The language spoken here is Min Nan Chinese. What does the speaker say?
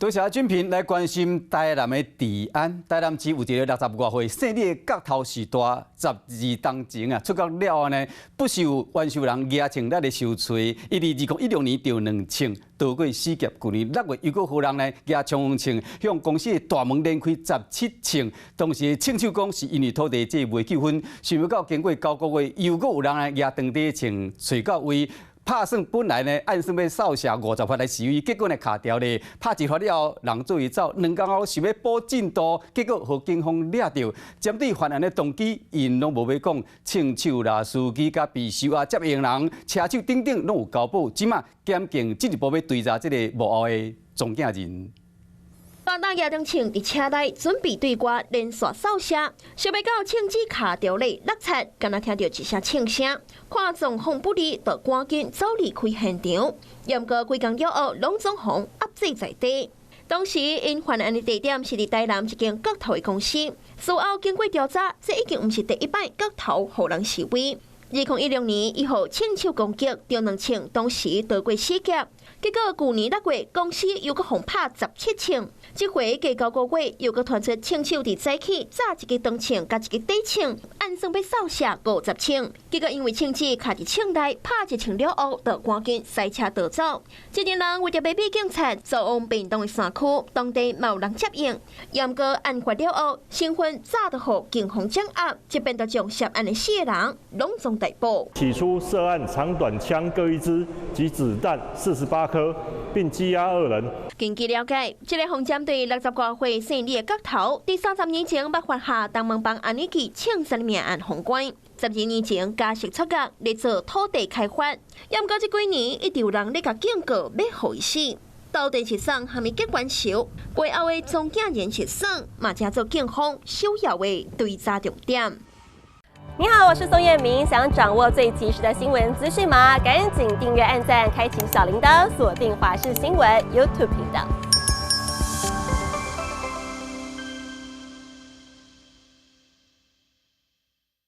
多謝俊平來關心台南的治安。台南市有一个六十外歲姓李的角頭序大，12冬前啊出獄了後呢，不受冤受人舉槍來咧收喙。伊佇2016年著兩槍，逃過死劫。舊年6月又閣予人呢舉衝鋒槍向公司的大門連開17槍。當時槍手講是因為土地債未糾紛，想欲到經過9個月，又閣有人來舉長短槍揣到位。拍算本來呢，按算欲掃射50發來示威，結果呢卡著咧，拍一發了後，人做伊走，2工後想欲補進度，結果予警方掠著。針對犯案的動機，𪜶攏無欲講，槍手啦、司機佮被收押接應人、車手等等，攏有交保。這馬檢警進一步欲追查這個幕後的終結人。大大舉長槍佇車內準備對外連續掃射，想欲到槍支卡著咧落漆，敢若聽著一聲槍聲，看狀況不利，就趕緊走離開現場。毋過幾工了後，攏總予壓制在地。當時𪜶犯案的地點是佇台南一間角頭的公司。事後經過調查，這已經毋是第一擺角頭予人示威。2016年，伊予槍手攻擊，著兩槍，當時逃過死劫。結果舊年6月，公司又閣予拍17槍，這回過9個月，又閣傳出槍手佇早起紮一支長槍佮一支短槍，按算欲掃射50槍，結果因為槍支卡佇槍內，拍一槍了後，就趕緊駛車逃走。這陣人為著欲避警察，走往屏東的山區，當地嘛有人接應。毋過案發了後，身份早就予警方掌握，這邊就將涉案的四个人攏總逮捕。起出涉案長短槍各一支及子彈48顆，並羈押二人。根據了解，這个予針對六十外歲姓李的角頭，佇30年前捌犯下東門幫安尼記槍殺命案予關。12年前假釋出獄，咧做土地開發。毋過這幾年一直有人咧共警告，欲予伊死。到底是啥蝦米結懸仇？背後的終結人是啥？嘛成做警方首要的追查重點。你好，我是宋燕明，想掌握最及時的新聞資訊嗎？趕緊訂閱、按讚、開啟小鈴鐺，鎖定華視新聞 YouTube 頻道。